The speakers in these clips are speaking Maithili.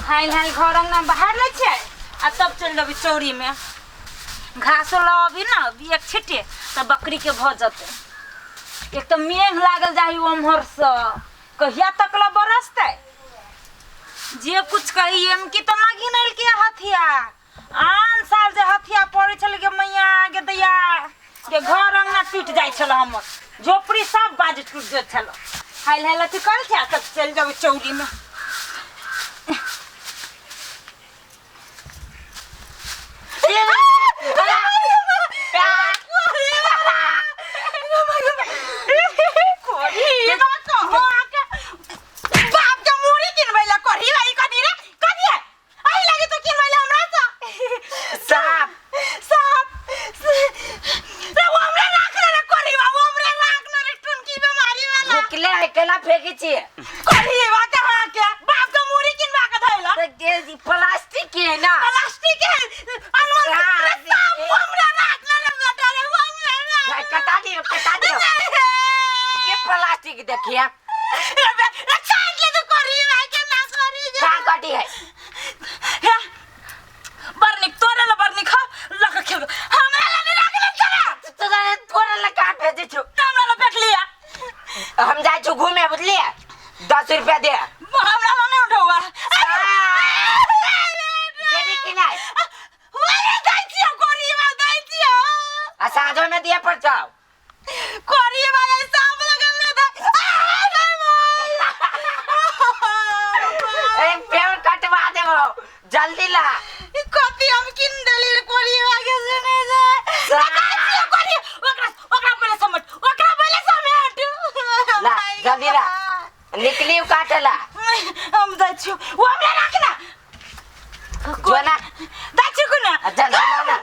हाइल हाइल घर अंगना बाहर लै छियै आ तब चलि जेबै चौरीमे घासो लऽ ने अभी एक छिटे तऽ बकरीके भऽ जेतै। एक तऽ मेघ लागल जाही ओम्हरसँ, कहिया तक लऽ बरसतै। जे कुछ कही एम की तऽ ना घिनैलकै हथिया। आन साल जे हथिया पड़ै छलै गे मैया गे दैया के घर अंगना टूटि जाइ छल, हमर झोपड़ी सब बाज टूटि जाइ छल। हाइल हाइल अथी करै छै आ तब चलि जेबै चौरीमे। बाप के मूड़ी किनबै ला करही भाई, कथी रे, कथी है आई लागे तो किनबै ला हमरा सा साप साप रे, वो हमरा राख ले रे करही बा, वो हमरा राख ले रे टुनकी बीमारी वाला। भुकले है, केना फेंकी छियै? करही बा कहाँ के बाप के मूड़ी किनबा के धैला। तऽ के जी प्लास्टिक के है ना? प्लास्टिक है अनमोल रे, साप वो हमरा राख ले रे बेटा रे, वो हमरा राख। कटा दियो, कटा दियो ये प्लास्टिक। देखिए काट ले तो करही भाई के ना करी जे। कहाँ कटी है? हे, बड़ नीक तोरे ला, बड़ नीक हो लक खेल हमरा ला नहीं राख ले तोरा। तोरा तोरा ला कहाँ भेजै छौ? हमरा ला फेंक लिया। हम जाइ छौ घूमे, बुझलिए? 10 रुपया दे। हमरा ला नहीं उठौआ। देबी कि नहीं? वही दै छियो करीबा, दै छियो। आ साँझो में दिए पड़तौ। करीबा ऐ सांप लगल रे दै आ रे ए पेड़ कटवा देबो, जल्दी ला। कथी हम किन देली रे करीबा के सुने जे दै छियो करी। ओकरा ओकरा पहिले समेट, ओकरा पहिले समेट। ला, जल्दी ला। निकली उ काटेला। हम जाइ छियो, ओ हमरा राख ना। जो ना। जाइ छियो कोना? आ जल्दी ला ना।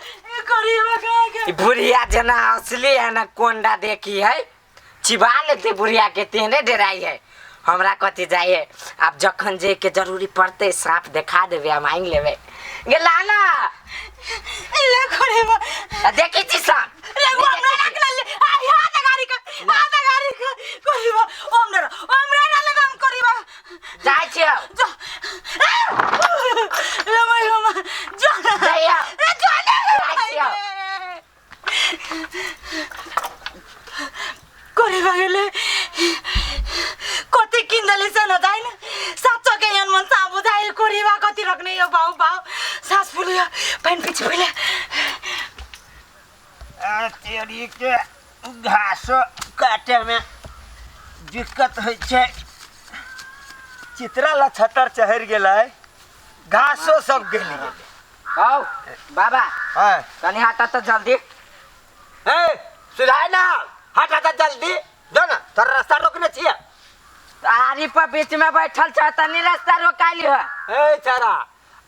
करीबा कहाँ के ई बुढ़िया जना असली है ना, कोंडा देखी है, चिबा लेते बुढ़िया के, तेने डराई है। हमरा कथी जाइ है? आब जखन जे के जरूरी पड़ते साफ देखा देबे, हम आनि लेबे। गे ला ना। ले करीबा। आ देखी छी सांप। रे, वो हमरा राख ले आ हाथ गाड़ी के, हाथ गाड़ी के करीबा। ओ हमरा, ओ हमरा ना ले हम करीबा। जाइ छियौ। जो रे माय माय, जो। जइयौ। रे जो ना। जाइ छियौ। करीबा गेले, कति किन्दली से न जाइन साँचो के यहाँ मन सा बुझाइ करीबा कति रख्ने यो भाउ भाउ सास फुलियो, पानी पछि पहिले। आ तेरी के, घासो काटे में दिक्कत होइ छै। चित्रा लछतर चढ़ि गेलै, घासो सब गलि गेलै। हौ बाबा। हँ। तनी हटा तऽ जल्दी। ए सुधार ना, हटा तऽ जल्दी दो ना, तोरा रास्ता रोकने छियै। आरी पर बीच में बैठल छ, तनी रास्ता रोकाली हो। ए छाड़ा,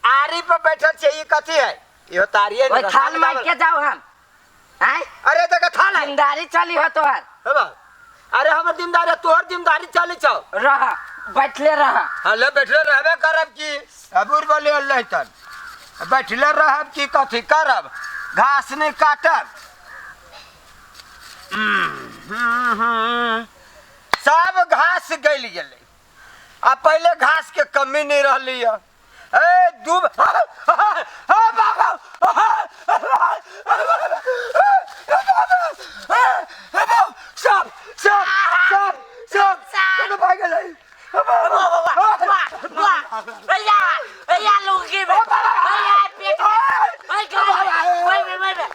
आरी पर बैठल छै, ई कथी है? इहो तारिये ने। ओइ थाल मार के जाओ हम आय। अरे देखा, थाल है। जिंदारी चली हो तोहर। हे बा, अरे हमर जिम्मेदारी, तोहर जिम्मेदारी चली छौ। रह, बैठले रह। हले बैठले रहबे करब की? अबूर बोले अल्लाह तन बैठले रहब की कथी करब? घास नहीं काटब? सब घास गलि गेलै। आ पहिले घास के कमी नहीं रहली है। ए दूब बाबा, सब सब सब सब सब भाग गेलै। भैया भैया, लुंगी में भैया, पेट में, ओए गले में, ओए में, ओए में,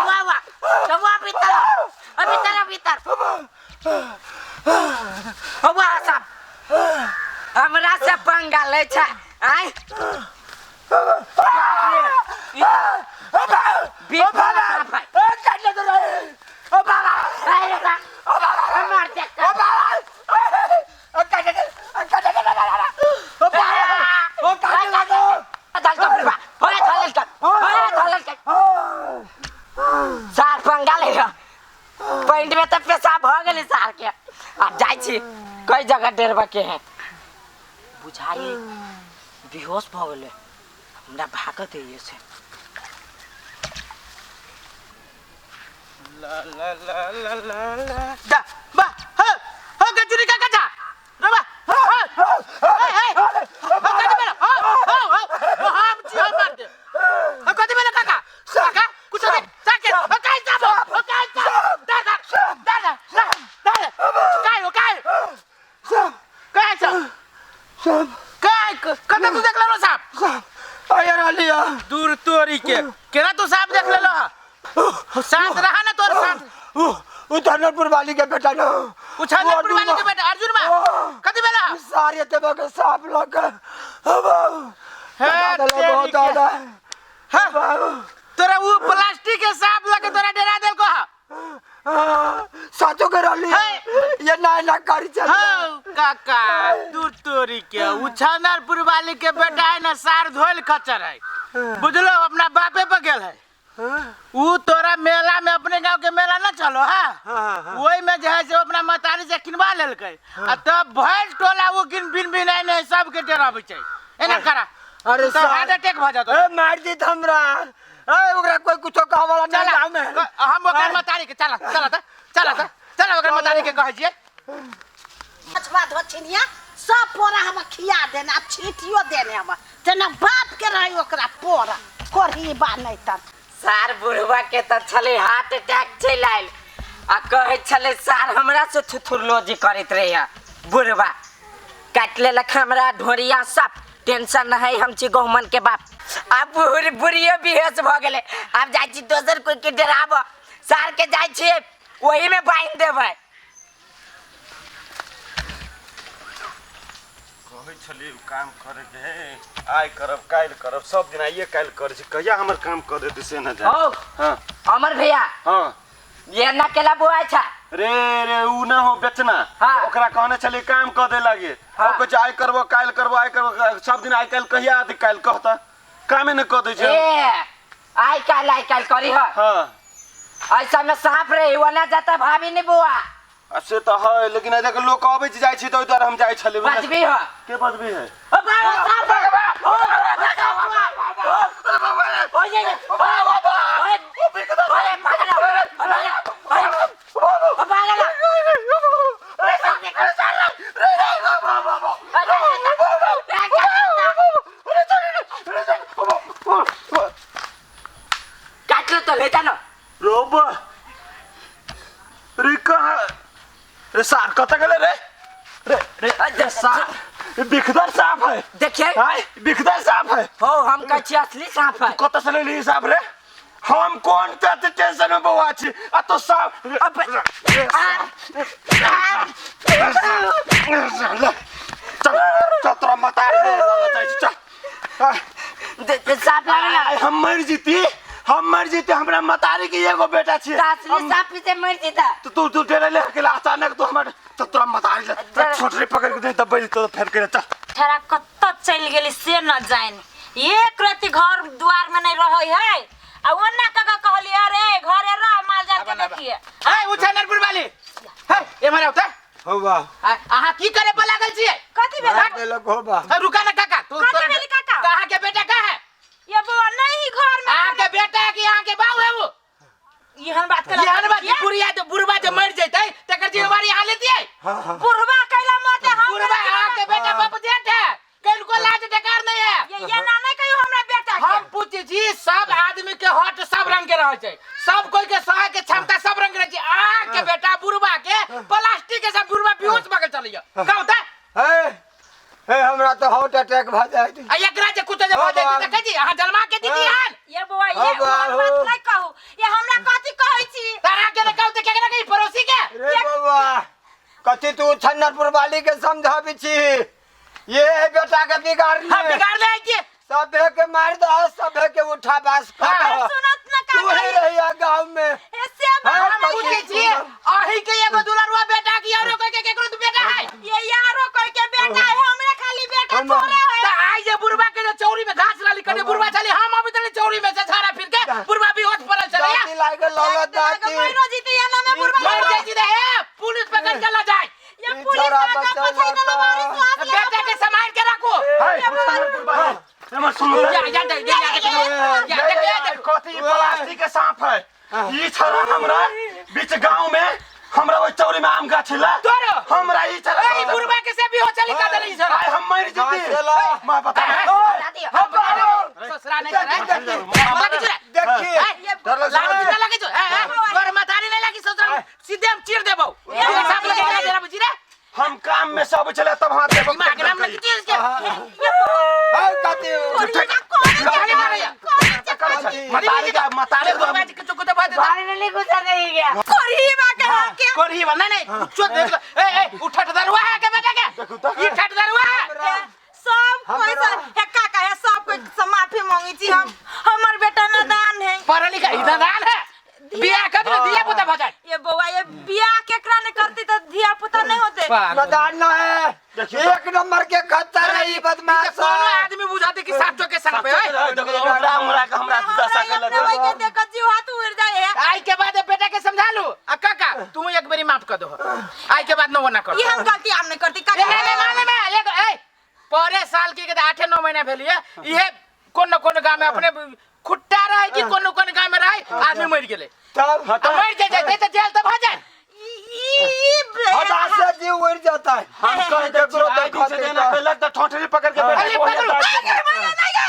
वाह वाह, वाह, भीतर भीतर भीतर, वाह सब हमरा से पंगा लै छै आय। बीच वाला साफ है। अरे बा, मार दे। धल तो बा, ओए धल कर, ओए धल कर, सार पंगा ले। पैंट में तऽ पेशाब भऽ गेलै सार के। आब जाइ छी, कई जगह डेरबा के है। बुझाइ बेहोश भऽ गेलै, हमरा भागत है से। ला ला ला ला ला ला। दा बा ह ह गजुरी का गजा रे बा, ह ह हे हे ह गजु बेरा ह ह ह। ए कत तू देख लेलो सांप? आया रहली है। दूर तोरी के केना तू सांप देख लेलो? सांप रहा ना तोर सांप। उ धनपुर वाली के बेटा ना। उ छानपुर वाली के बेटा अर्जुन बा कथी बेला? सारे ते के सांप लग है बहुत ज्यादा। हां तोरा उ प्लास्टिक के सांप लगे तोरा डरा देल को। साचो के रहली ये ना ना करी चल। हां काका दूर तोरी के उ छानपुर वाली के बेटा है ना सार धोल खचर है बुझलो, अपना बापे पर गेल है। उ तोरा मेला में अपने गांव के मेला ना चलो। हां वही में जे है से अपना मतारी से किनवा लेलकै आ तब भरि टोला वो गिन बिन बिन नहीं सबके डराबै छै एना करा। अरे तो हार्ट अटैक भ जातो। ए मार दी हमरा। ए ओकरा कोई कुछो कहै वाला नहीं गांव में। हम ओकर मतारी के चला चला त चला त चला ओकर मतारी के कहै छियै। अछवा धोछिनिया सब पोरा हम खिया देने आ छीटियो देने हम जना बाप के रही ओकरा पोरा कोरही बा नहीं तर। सार बुढ़वा के त छले हार्ट अटैक चलि आयल आ कहै छले सार हमरा से थुथुरलोजी करैत रहे बुढ़वा। काटि लेलक हमरा ढोरिया सब। टेंशन नहीं हम छी गहुमन के बाप। आब बुढ़ बुढ़ियो बेहोश भ गेलै। आब जाइ छी दोसर कोई के डराब। सार के जाइ छियै ओही में बान्हि देबै। कहै छली काम करे के आइ करब काल्हि करब सब दिन आइए काल्हि करै छी, कहिया हमर काम कऽ देतै से न जाने। हौ अमर भैया। हां ये ना केला बुआइ छ रे रे उ ना हो बेचना। हाँ। ओकरा कहने छली काम कऽ दे लागे। हाँ। ओ कहै छै आइ करबो काल्हि करबो आइ करबो सब दिन आइ काल्हि कहिया आते काल्हि कहता कामे न कऽ दै छै। ए आइ काल्हि करी ह। हां ऐसा में सांप रे वना जाता भाभी ने बुआ। आ से तऽ है लेकिन एतऽ के लोक अबै छै जाइ छै तऽ ओहि दुआरे हम जाइ छली। बचबी ह के बचबी है? ओ बाबा सांप ओ ओ ये ओए ओए पागल ओ पागल काटलो तो ले जानो। रोबा रे कहाँ रे सार कतऽ गेलै रे रे रे सार बिखदर सांप है। देखिए हाय बिखदर सांप है। हो हम कहै छी असली सांप है। कतऽ से लेली सांप रे? हम कोन ते टेंशन में बौआ छी आ तो सांप। चल चल तोरा मतारी रे चल सांप लागल। हम मर जीती हम मर जीते हमरा मतारी के एगो बेटा छी। असली सांप से मर जीता। तो तू तू डरे ले अकेला अचानक तो हमर तो तोरा मतारी ले छोटरी पकड़ के दे दबई तो फेर के चल। ठरा कत्त चलि गेली से न जानि। एक रति घर द्वार में नहीं रहै है आ ओना कका कहली अरे घरे रह माल जाल के देखिए। ए उ छनरपुर वाली हे एमहर आउ त। हो बा अहाँ की करे पर लागल छियै? कथी भेल? देलक हो बा। रुका ना काका तू कथी भेल काका? अहाँ के बेटा का है? ये बौआ नहीं घर में। अहाँ के बेटा है कि अहाँ के बाऊ है वो? एहन बात कला एहन बात बुढ़िया तो बुढ़वा जे मर जैतै तकर जिम्मेवारी अहाँ लेतियै? बुढ़वा कैला मरते हम बुढ़वा अहाँ के बेटा बाप जेठ है किनको लाज डकार नहीं है। ये ना नहीं कहियो हमरा बेटा के। हम पूछे छी सब आदमी के हट सब रंग के रहै छै सब कोई के सहे के क्षमता सब रंग के रहै छै। अहाँ के बेटा बुढ़वा के प्लास्टिक के सब बुढ़वा बेहोश भऽ गेल चलैया कहू त। हे हे हमरा तो हार्ट अटैक भ जाइत आ एकरा जे कुछ जे भ जाइत देखै छी अहाँ जन्मा के दीदी हन। ये बौआ ये बात नहीं कहू ये हमरा कथी कहै छी? तारा के न कहू त केकरा कही पड़ोसी के? रे बौआ कथी तू छन्नरपुर वाली के समझाबी छी? ये बेटा के बिगाड़ ले। हां बिगाड़ ले के सबे के मार दो सबे के उठा बास कर। सुनत न का तू ही रहिया गांव में। ए से बात हम पूछे छी अही के एगो दुलरुआ बेटा की औरो कोई के केकरो बेटा है? ये यारो कोई के बेटा है हमरे खाली बेटा थोड़े है। त आई जे बुढ़वा के जे चौरी में घास लाली कने बुढ़वा चली हम अभी तले चौरी में से झाड़ा फिर के बुढ़वा बेहोश पड़ल चले। दाती लागे लौला दाती मरो जीते या ना में बुढ़वा मर जाय छी ए पुलिस पकड़ के ला जाय। ये पुलिस का पछै दलो मारी स्वाद बेटा के संभाल के रखो। एमर सुनो या या या या कथी प्लास्टिक के सांप है ई छरा हमरा बीच गांव में हमरा ओइ चौरी में आम गाछ ला तोरो हमरा ई छरा ए बुढ़वा के से भी हो चली का देली छरा आइ हम मर जीती मां बता ससुरा नहीं छरा देखी लागे लागे जो ए तोर माथारी नहीं लागी ससुरा सीधे हम चीर देबौ सांप लगे देला बुझी रे। हम काम में सब चले तब हाथ देबो दिमाग राम लगी चीज के। ये गाली मारैया मतारे का मतारे को बाजी के चुको दबा देता घर में नहीं घुसा नहीं गया करही बा कहा के करही बा नहीं नहीं कुछो देख ए ए उठा दरुआ है के बेटा के देखू तो। ई ठट दरुआ है सब कोई से हे काका है सब कोई से माफी मांगी छी हम हमर बेटा नादान है पढ़ लिखा इधर दान है बियाह कर दे दिया पुता भजाए ये बउआ ये बियाह केकरा ने करती तो धिया पुता नहीं होते नदान न है देखियो। एक नंबर के खच्चर है ई बदमाश कोनो आदमी बुझाते कि साचो के साथ पे ओए। देखो हमरा हमरा के हमरा दशा के अपने लगे वही के देखत जीव हाथ उड़ जाए है आई के बाद बेटा के समझा लू आ काका तू एक बारी माफ कर दो आई के बाद न वो ना कर ये हम गलती हम नहीं करती ए, काका नहीं नहीं माने में एक ए परे साल की के 8 9 महीना भेलिए इहे कोन न कोन गांव में अपने खुट्टा रहे कि कोन न कोन गांव में रहे आदमी मर गेले तब आ मर जाए जाए त जेल त भ जाए ई हताश से जीव उड़ जाता है हम कह दे केकरो आई दिन से देखते देना कहलक त ठोठरी पकड़ के अरे बैठ पकड़ू।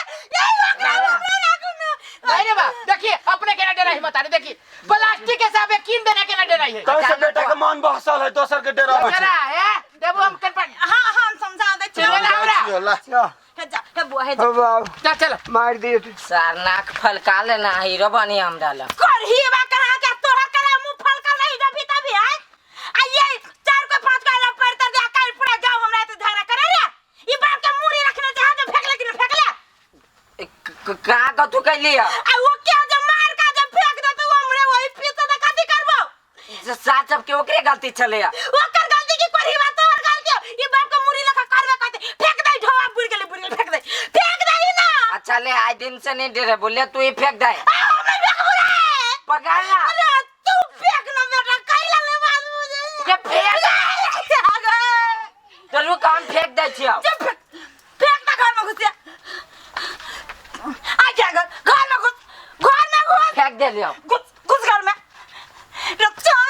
नहीं रे बा देखिए अपने के ना डराई मत अरे देखिए प्लास्टिक के साहब कीन देने के ना डराई है कैसे बेटा के मन बहसल है दोसर के डरा जरा है देबो हम कन पर हां हम समझा दे छी चलो हमरा अच्छा, हे जा हे बुआ हे जा हो बाप, चल चल मार दिए तू। सार नाक फलका लेना हीरो बनी हमरा लग करही बा कहा के तोहर करा मुंह फलका नहीं जभी तभी है आ ये चार को पांच को आला पड़ता दे काल पूरा गांव हमरा ते झगड़ा करे रे ई बाप के मुरी रखने जहां जो फेंक लेकिन फेंक ले का कथू कैली आ वो क्या जो मार का जब फेंक दे तो हमरे वही पीछे त कथी करबो साथ सब के ओकरे गलती छले ओकर गलती की करही बा तोहर गलती ई बाप के मुरी लेखा करबे कहते फेंक दे ढोआ बुड़ गेले बुड़ गेले फेंक दे फेंक दे ना अच्छा ले आज दिन से नहीं डरे बोले तू ही फेंक दे आ हमरे फेंक बुरा पकड़ ना अरे तू फेंक ना बेटा कैला ले बात मुझे के फेंक तो रुक हम फेंक दे छियो चुप फेंक फेंक ना घर में घुस जा आ जा घर घर में घुस घर में घुस फेंक दे लियो घुस घुस घर में रे चल